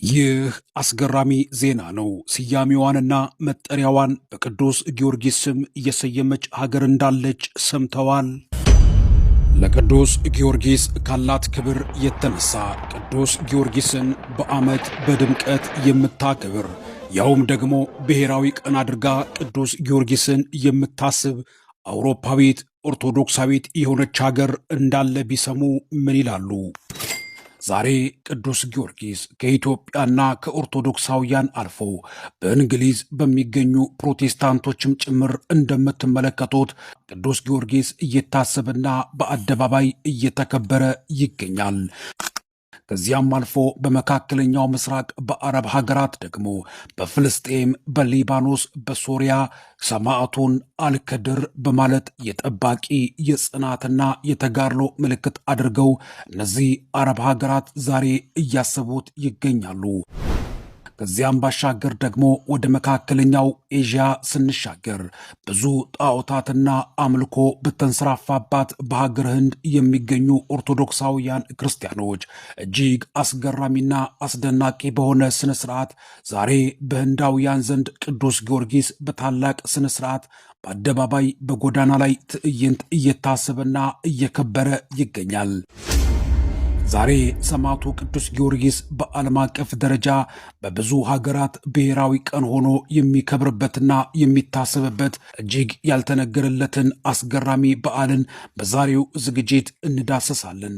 ይህ አስገራሚ ዜና ነው። ስያሜዋንና መጠሪያዋን በቅዱስ ጊዮርጊስ ስም እየሰየመች ሀገር እንዳለች ሰምተዋል? ለቅዱስ ጊዮርጊስ ካላት ክብር የተነሳ ቅዱስ ጊዮርጊስን በዓመት በድምቀት የምታከብር፣ ያውም ደግሞ ብሔራዊ ቀን አድርጋ ቅዱስ ጊዮርጊስን የምታስብ አውሮፓዊት ኦርቶዶክሳዊት የሆነች ሀገር እንዳለ ቢሰሙ ምን ይላሉ? ዛሬ ቅዱስ ጊዮርጊስ ከኢትዮጵያና ከኦርቶዶክሳውያን አልፎ በእንግሊዝ በሚገኙ ፕሮቴስታንቶችም ጭምር እንደምትመለከቱት ቅዱስ ጊዮርጊስ እየታሰበና በአደባባይ እየተከበረ ይገኛል። ከዚያም አልፎ በመካከለኛው ምስራቅ በአረብ ሀገራት ደግሞ በፍልስጤም፣ በሊባኖስ፣ በሶሪያ ሰማዕቱን አልከድር በማለት የጠባቂ የጽናትና የተጋድሎ ምልክት አድርገው እነዚህ አረብ ሀገራት ዛሬ እያሰቡት ይገኛሉ። ከዚያም ባሻገር ደግሞ ወደ መካከለኛው ኤዥያ ስንሻገር ብዙ ጣዖታትና አምልኮ በተንሰራፋባት በሀገር ህንድ የሚገኙ ኦርቶዶክሳውያን ክርስቲያኖች እጅግ አስገራሚና አስደናቂ በሆነ ስነ ስርዓት ዛሬ በህንዳውያን ዘንድ ቅዱስ ጊዮርጊስ በታላቅ ስነ ስርዓት በአደባባይ በጎዳና ላይ ትዕይንት እየታሰበና እየከበረ ይገኛል። ዛሬ ሰማዕቱ ቅዱስ ጊዮርጊስ በዓለም አቀፍ ደረጃ በብዙ ሀገራት ብሔራዊ ቀን ሆኖ የሚከብርበትና የሚታሰብበት እጅግ ያልተነገረለትን አስገራሚ በዓልን በዛሬው ዝግጅት እንዳሰሳለን።